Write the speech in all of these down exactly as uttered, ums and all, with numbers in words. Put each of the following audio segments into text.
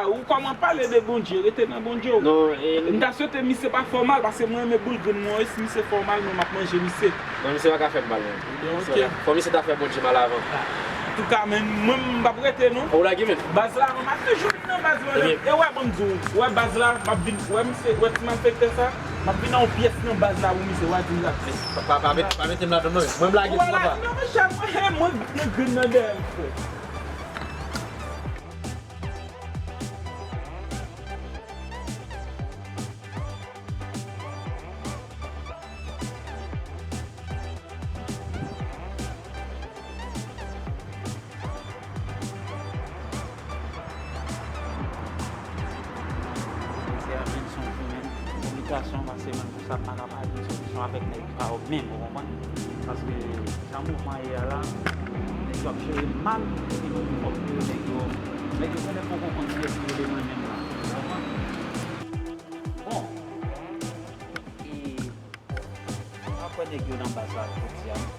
Ou kòman pale de Bondye, rete nan Bondye w. Non, e M ta swete misye pa fè w mal, paske mwen renmen boul grenn mwen, e si misye fè w mal, mwen m ap manje misye. Non, misye pa ka fè m mal, non. Misye pa ka. Fò misye ta fè Bondye mal avan. Antouka, men mwen m p ap rete, non. Ou lage, men. Baz la, mwen m ap toujou vin nan baz la, men. E wè, ban m di w, wè baz la, m ap vin, wè misye, wè ti malfektè sa, m ap vin nan yon pyès nan baz la pou misye, w a di m sa. Pa, pa, pa met-, pa mete m ladan, non. Mwen m lage tou, papa. Ou pa lage, non, monchè, mwen, mwen, mwen grenn nan dèyè m, frè. Mesye a vin sonje menm. Obligasyon, pase menm pou sa, m pa ka pa jwenn solisyon avèk nèg sa yo menm, ou konprann? Paske jan mouvman ye a la, nèg yo ap jere m mal, epi nou fòk jere nèg yo. Nèg yo genlè poko konn kiyès yo ye mwen menm la. Ou konprann? Bon. E, m pa kwè nèg yo nan baz la jodi a, non.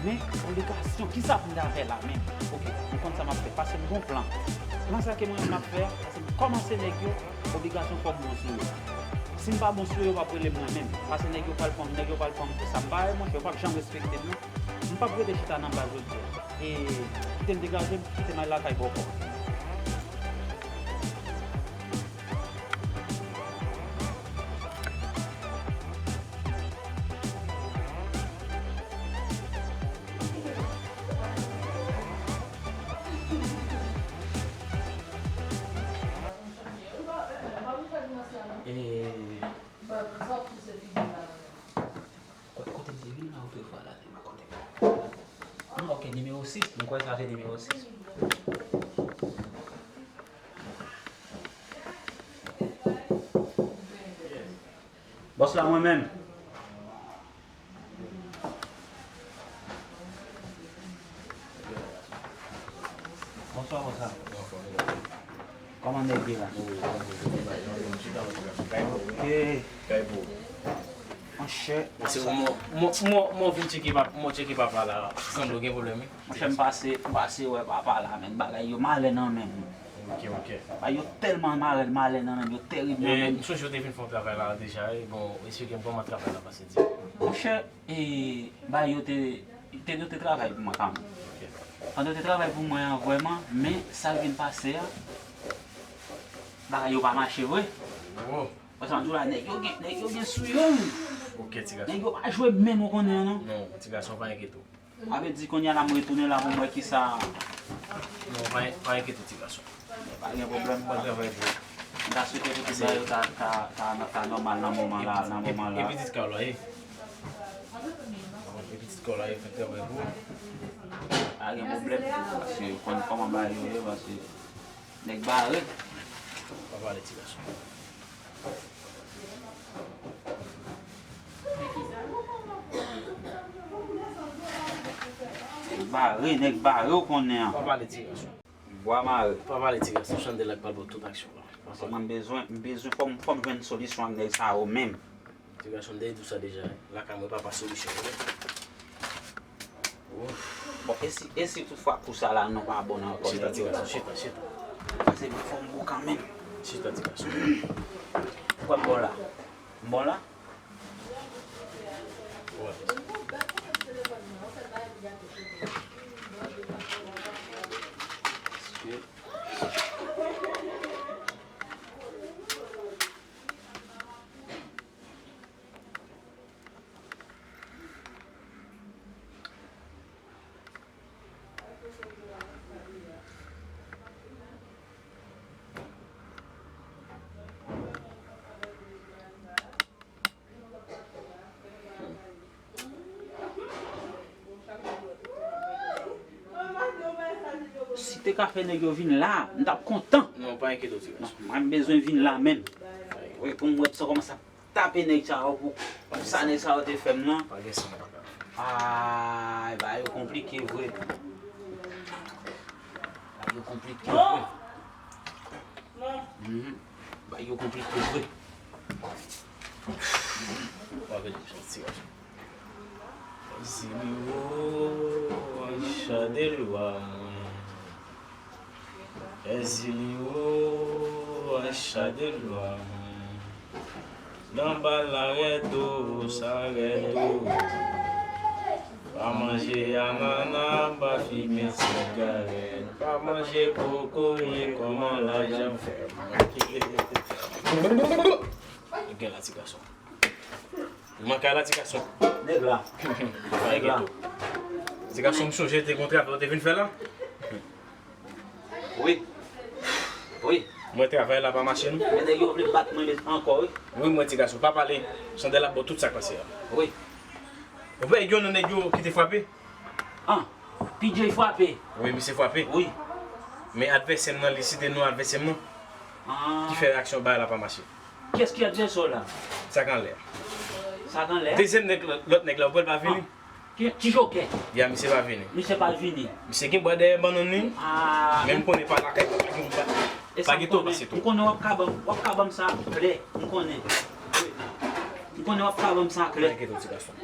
Men, obligasyon, kisa pou m ta fè la menm? Oke, nou konn sa m ap fè. Pase m gon plan. Plan sa ke mwen menm m ap fè a, pase m kòmanse nèg yo, obligasyon fò m bon sou yo. Si m pa bon sou yo, yo p ap rele m mwen menm. Pase nèg yo pral pran m, nèg yo pral pran m pou sa m pa ye, monchè, yo p ap janm respekte m, non. M p ap rete chita nan baz jodi a. E, kite m degaje m, kite m al lakay bòkò. E, Kote, kote m te vin la otrefwa la, te mwen kote. Ah, ok, nimewo sis. Mwen kwè sa se nimewo sis. Bòs la, mwen menm. Bonswa, bonswa. Kòman nèg ye la? Ok. Monchè. Mwen vin tcheke papa, mwen tcheke papa la. Sanble gen pwoblèm, wi. Monchè, m pase, m pase wè papa la, men bagay yo malè nan men m. Ok, ok. Bagay yo tèlman malè, malè nan men m, yo tèrib nan men m. M sonje w te vin fè yon travay la deja, wi. Bon, esplike m kòman travay la pase, di. Monchè, e, bagay yo te, te, yo te travay pou mwen kanmenm. Ok. Pandan yo te travay pou mwen an, vrèman, men sa k vin pase a, bagay yo pa mache vre. Oh. Paske m di w la, nèg yo gen, nèg yo gen sou yo. Ok, ti gason. Nèg yo pa jwe menm, ou konnen an, non. Non, ti gason, pa enkyete w. Sa vle di kounye a la m retounen la pou m wè kisa. Non, pa, pa enkyete w, ti gason. Pa gen pwoblèm. Mwen travay pou ou. M ta swete pou tout bagay yo ta, ta, ta, ta nòmal nan moman la, nan moman la. E pitit kay la, e. E pitit kay la, e fè travay pou ou. Pa gen pwoblèm, paske ou konn kòman bagay yo ye, paske nèg bare. Pa pale, ti gason. Nèg bare, nèg bare, ou konnen an. Pa pale, ti gason. Bwa mare. Pa pale, ti gason. Chandèl la k pral ba w tout aksyon la. Paske mwen, m bezwen, m bezwen, fò m, fò m jwenn solisyon ak nèg sa yo menm. Ti gason, m te di w sa deja, wi. Lakay mwen pa pa solisyon, wi. Ouf. Bon, e si, e si toutfwa kou sa la, nou pa bon ankò, chita, ti gason, chita, chita. Pase m fò m bon kanmenm. Chita, ti gason. Ou kwè m bon la? M bon la? Wè. Si te ka fè nèg yo vin la, m t ap kontan. Non, pa enkyete w, ti gason. Non, mwen, m bezwen vin la menm. Wi, pou m wè sa kòman sa tape nèg sa yo pou, pou sa nèg sa yo te fè m nan. Pa gen san m pa ka. Ay, bagay yo konplike vre. Bagay yo konplike vre. Mhm. Bagay yo konplike vre. Pa vin, ti gason. Zili wo, chande lwa mwen. Èzili wo, Chante lwa mwen. Nan bal la rèd o, sa rèd o. Pa manje anana, pa fimen sigarèt. Pa manje kokoye, kòman lajan fè manke. Gen la ti gason. Ou manke la ti gason. Nèg la. Nèg la. Ti gason, m sonje te gon travay ou te vin fè la. Wi. Wi. Mwen travay la pa mache non. Men nèg yo vle bat mwen ankò wi. Wi, mwen ti gason, pa pale. Chandèl ap bò tout sa k pase a. Wi. Ou pa gen yon nèg yo ki te frape? An, P J frape. Wi, misye frape. Wi. Men advèsè m nan, li site non advèsè m nan. An. Ki fè aksyon bagay la pa mache. Kiyès ki advèsè w la? Sa k anlè a. Sa k anlè a? Dezyèm nèg, lòt nèg la, ou kwè l pa vini? Ki, ti jokè. Ya, misye pa vini. Misye pa vini. Misye gen bwa dèyè bannann li. Ah, men m konnen pa lakay, pa gen, pa, e pa sa gen m to konnen. Pase to. M konnen w ap ka ban m, w ap ka ban m sa klè. M konnen. Wi. M konnen w ap ka ban m sa klè. Enkyete w, ti gason.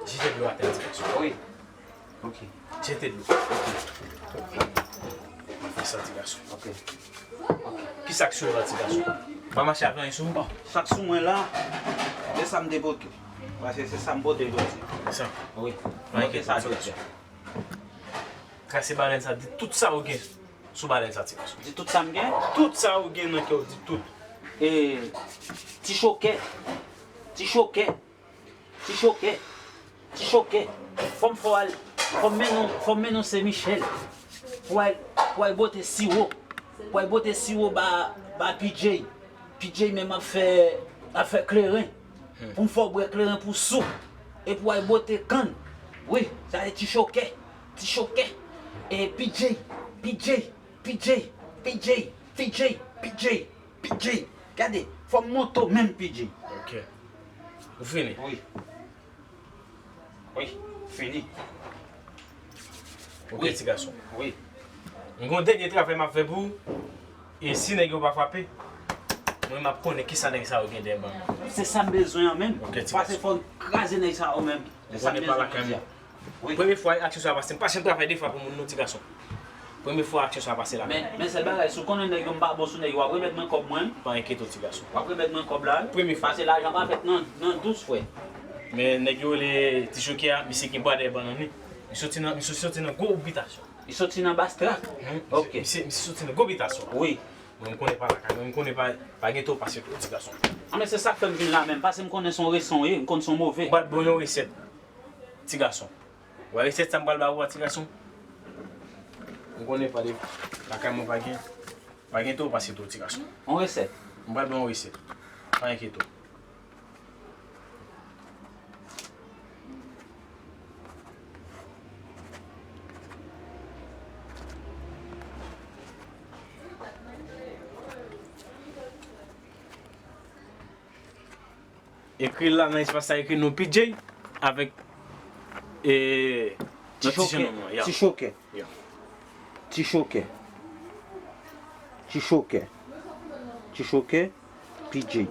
Jete dlo atè a, ti gason. Wi. Ok. Jete dlo. Ok. Fè sa, ti gason. Ok. Kisa k sou ou la, ti gason? Pa mache ak anyen sou ou? Bon, sa k sou mwen la, se sa m te pote. Paske se sa m pote jodi. Sa? Wi. Pa enkyete w, ti gason. Trase balèn sa, di tout sa ou gen sou balèn sa, ti gason. Di tout sa m gen? Tout sa ou gen nan kè w, di tout. E, ti chokè. Ti chokè. Ti chokè, ti chokè, fò m fè w al, fò m mennen w, fò m mennen w Sen Michèl. Pou w al, pou w al bote siwo. Pou w al bote siwo ba, ba P J. P J menm ap fè, ap fè kleren. Pou m fè w bwè kleren pou sou. E pou w al bote kann. Wi, sa se ti chokè, ti chokè. E P J, P J, P J, P J, P J, P J. P J, gade, fò m monte w menm, P J. Ok. Ou fini? Wi. Wi, fini. Ok, wi. Ti gason. Wi. M gon dènye travay m ap fè pou ou. E si nèg yo pa frape, mwen m ap konnen kisa nèg sa yo gen dèyè ban. Se sa m bezwen an menm. Ok, ti gason. Pase fò n kraze nèg sa yo menm. M konnen pa lakay mwen. Wi. Premye fwa aksyon sa pase, m pa janm travay de fwa pou moun non, ti gason. Premye fwa aksyon sa pase la. Men, men sèl bagay, si w konnen nèg yo m pa bon sou nèg yo, w ap remèt mwen kòb mwen. Pa enkyete w, ti gason. W ap remèt mwen kòb la, wi. Premye fwa. Pase lajan pa fèt nan, nan dous, frè. Men nèg yo rele ti chokè a, misye gen bwa dèyè bannann li. Misye soti nan, misye soti nan gwo bitasyon. Li soti nan Bastrak. Ok. Misye, misye soti nan gwo bitasyon. Wi. Mwen, m konnen pa lakay mwen, m konnen pa, pa gen to pase to, ti gason. A, men se sa k fè m vin la menm, paske m konnen se yon resan w ye, m konn se yon move. M pral ba w yon resèt, ti gason. Ou wè resèt sa m pral ba ou a, ti gason? M konnen pa de lakay mwen pa gen, pa gen to pase to, ti gason. Yon resèt? M pral ba w yon resèt. Pa enkyete w. Ekri la nan espas la, ekri non P J avèk, e, nan ti jennonm lan, ya. Ti chokè. Ya. Ti chokè. Ti chokè. Ti chokè. P J.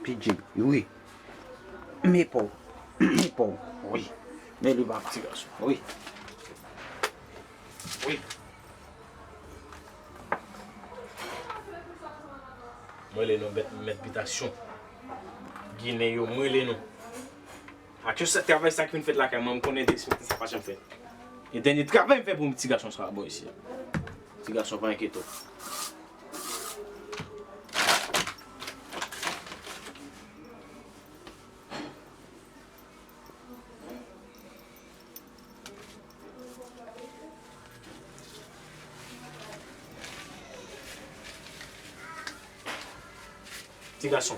P J, wi. Men pa w. Men pa w. Wi. Men li papa. Ti gason. Wi. Wi. M rele nou mèt, mèt bitasyon. Ginen yo, m rele nou. Aksyon sa, travay sa ki vin fèt lakay mwen, m konnen derespekte sa pa janm fèt. E dènye travay m fè pou ti gason sa a bò isi a. Ti gason, pa enkyete w. Ti gason,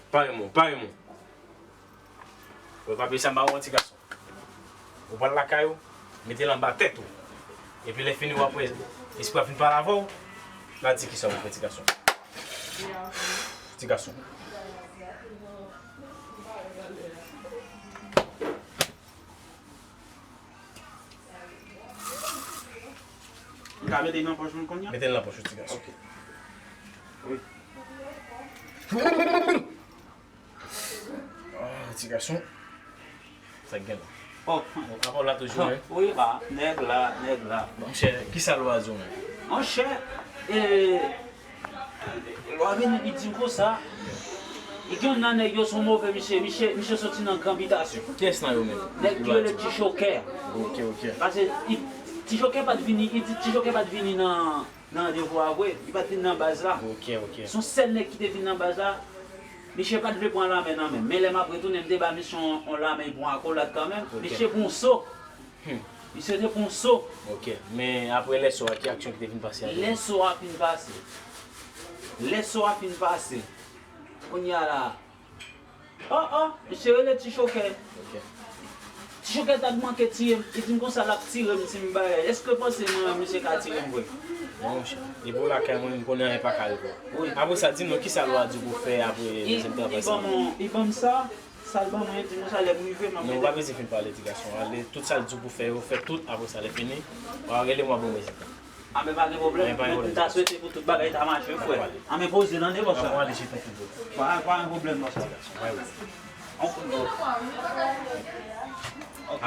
pa renmen w, pa renmen w. Wè papye sa m ba ou an, ti gason. Ou pral lakay ou, mete l anba tèt ou. Epi lè fini w ap wè espri ap vin pale avè w, l a di kisa ou fè, ti gason. Ti gason. M ka mete l nan pòch mwen kounye a? Mete l nan pòch ou, ti gason. Ok. Wi. Ah, ti gason. Sa k gen la? Oh. Ou kapab la toujou, wi. Wi, ba, nèg la, nèg la. Monchè, kisa lwa di w menm? Monchè, e, lè w vini, li di m konsa, li gen nan nèg yo se yon move misye, misye, misye soti nan gran bitasyon. Kiyès nan yo menm? Nèg ki rele Ti Chokè. Ok, ok. Paske li, Ti Chokè pa t vini, li di Ti Chokè pa t vini nan, nan randevou a vre, li pa t vin nan baz la. Ok, ok. Se yon sèl nèg ki te vin nan baz la, misye pa t vle pran lame nan men m. Men lè m ap retounen, m te ba misye yon, yon lame pou yon akolad kanmenm. Ok. Misye pran yon so. Hmm. Misye te pran yon so. Ok. Men apre lè so a, ki aksyon ki te vin pase apre? Lè so a fin pase. Lè so a fin pase. Kounye a la. Oh, oh, misye rele Ti Chokè. Ok. Ti Chokè ta manke tiye m. Li di m konsa l ap tire m si m bagay. Èske w panse mwen menm misye ka tire m vre? Non, monchè. Depi w lakay mwen, m konnen anyen pa ka rive w. Wi. Apre sa, di m non, kisa lwa di w pou fè apre dezyèm travay sa? Li ban m, li ban m sa. Sa l ban mwen, di m konsa, lè m rive, m ap mete. Non, ou pa bezwen fin pale, ti gason. Ale, tout sa l di w pou fè yo, fè tout, apre sa, lè fini, w a rele m, w a ban m rezilta. A, men pa gen pwoblèm. Men pa gen pwoblèm. M ta swete pou tout bagay ta mache, frè. A, men poze nan de bòs la. N ap ale jete yon kout dlo. Pa, pa gen pwoblèm, bòs la. Yon kout dlo.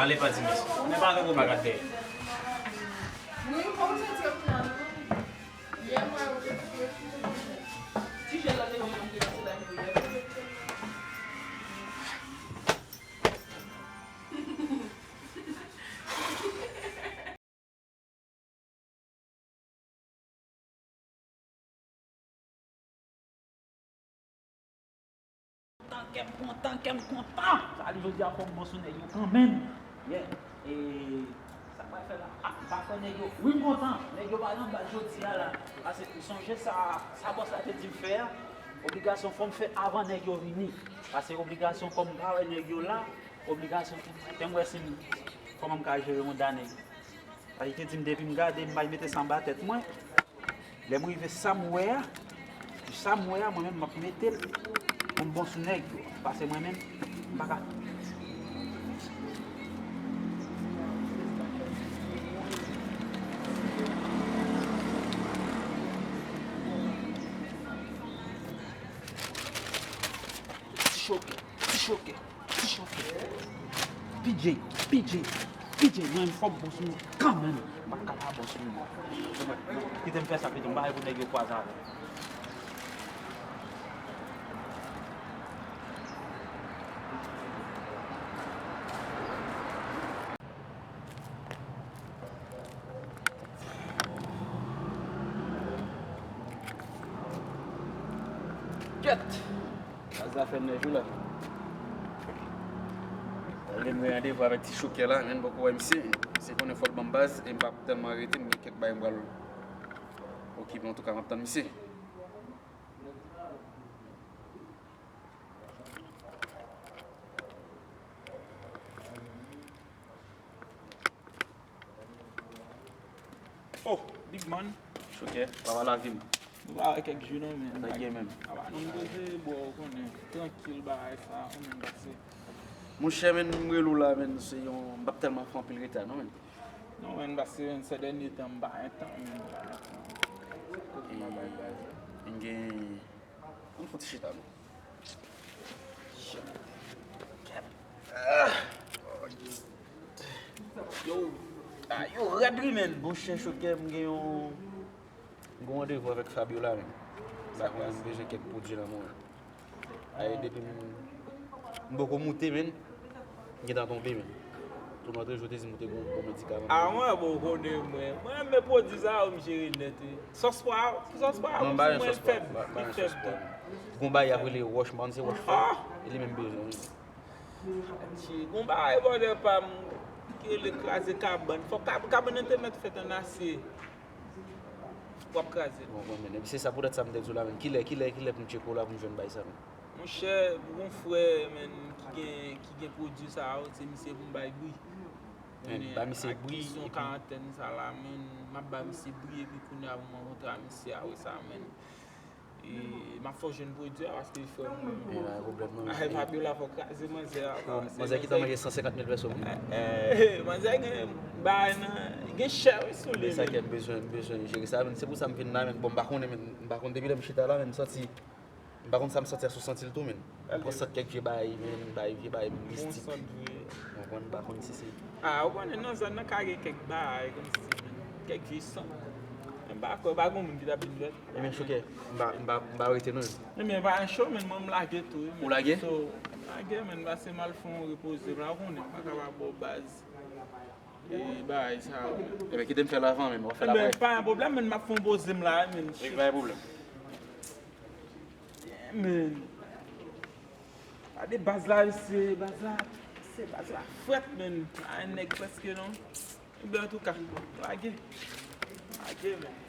Ale, pa di mèsi. Men pa gen pwoblèm. Pa gad dèyè. Kontan, kè m kontan, kè m kontan. Sa li jodi a fò m bon sou nèg yo kanmenm. Yeah. E sa pral fè la, ah, m pa kwè nèg yo. Wi, m kontan. Nèg yo pa nan baz jodi a la. Paske sonje sa, sa bòs la te di m fè a. Obligasyon fò m fè avan nèg yo vini. Paske obligasyon kòm m pa wè nèg yo la, obligasyon pou mwen, fè m wè si m, kòman m ka jere manda nèg yo. Sa li te di m depi m gade, m bay mete sa anba tèt mwen. Lè m rive sa m wè a, sa m wè a, mwen menm m ap mete l pou m bon sou nèg yo. Paske mwen menm, m pa ka. Ti Chokè, Ti Chokè, Ti Chokè. P J, P J, P J, mwen fò m bon sou nou kanmenm. M pa ka pa bon sou nou. Kite m fè sa pito, m pa vle pou nèg yo kwaze avè m. Kèt! Baz la fè m nèj wi la. Lè m gen randevou avèk Ti Chokè la, men m poko wè misye. Misye konnen fò l ban m baz e m p ap tèlman rete, m gen kèk bagay m pral okipe, antouka m ap tann misye. Oh, big man. Chokè, papa lavi m. Nou pa wè kèk jou non, men. Sa k gen menm? Apa, nou poze bò, ou konnen. Trankil bagay sa, ou menm pase. Monchè, men, m rele w la, men, se yon, m p ap tèlman fè anpil reta non, men. Non, men, pase, men, sè dènye tan, m pa gen tan, men, m pa gen tan. Se kote m ap bay baz. M gen, ann fè ti chita non. Yo, ah, yo rèd wi, men. Monchè, Chokè, m gen yon, m gen yon randevou avèk Fabiola, men. Sa konnen m bezwen kèk pwodui nan mwen. Ay, depi m, m poko moute, men. M gentan tonbe, men. Tou lòt jou, te di m ou te gon bon medikaman. Ah, mwen, bon, ou konnen mwen. Mwen, men pwodui sa yo, m jere nèt, wi. Sòs pwa, sòs pwa, non, m pa gen sòs pwa, m pa gen sòs pwa. Gon bagay y ap rele wòch, m pa konn se wòch fè. Ah! E li menm bezwen, wi. Gon bagay bòdè pa m ki rele kraze kabann. Fòk kab-, kabann nan te mèt fèt an asye. W ap kraze l. Bon, bon, men, epi se sa poutèt sa m te di w la, men. Kilè, kilè, kilè pou m tcheke w la pou m jwenn bagay sa, men? Monchè, gon frè, men, ki gen, ki gen pwodui sa yo, se misye pou m bay bri. Men, ba misye bri, epi yon karantèn sa la, men, m ap ba misye bri, epi kounye a pou m rankontre a misye a, wi sa, men. E m ap fè w jwenn pwodui a, paske li frè mwen. Men, pa gen pwoblèm, non, mesye. Fabiola fò kraze manzè a. Manzè ki ta manje san senkant mil pèso, wi. Eh, eh, manzè gen bagay nan, gen chè, wi, sou li, men. Men sa kè m bezwen, m bezwen jere sa, men. Se pou sa m vin la, men. Bon, m pa konnen, men. M pa konn depi lè m chita la, men, m santi M pa konn sa m santi a sou santi l tou, men. M pran sant kèk vye bagay, men, bagay, vye bagay mistik. Ou konprann, m pa konn si se. Ah, ou konnen nan zòn nan ka gen kèk bagay kòmsi, men. Kèk vye sant. Men M pa kwè, pa gen moun ki t ap vin jwenn. Ebyen, chokè, m pa, m pa, m pa rete non. Ebyen, pa cho, men mwen m lage tou, wi, men. Ou lage? So, m lage, men, pase m al fè yon repoze m la, ou konnen, m pa kapab ba w baz. E bagay sa yo, men. Ebyen, kite m fè l avan, men, w ap fè l apre. Ebyen, pa gen pwoblèm, men, m ap fè yon poze m la, men. Wi, pa gen pwoblèm. Yeah, men. Gade baz la, mesye, baz la, se baz la frèt, men. Pa gen nèg prèske non. Ebyen, antouka, lage. Lage, men.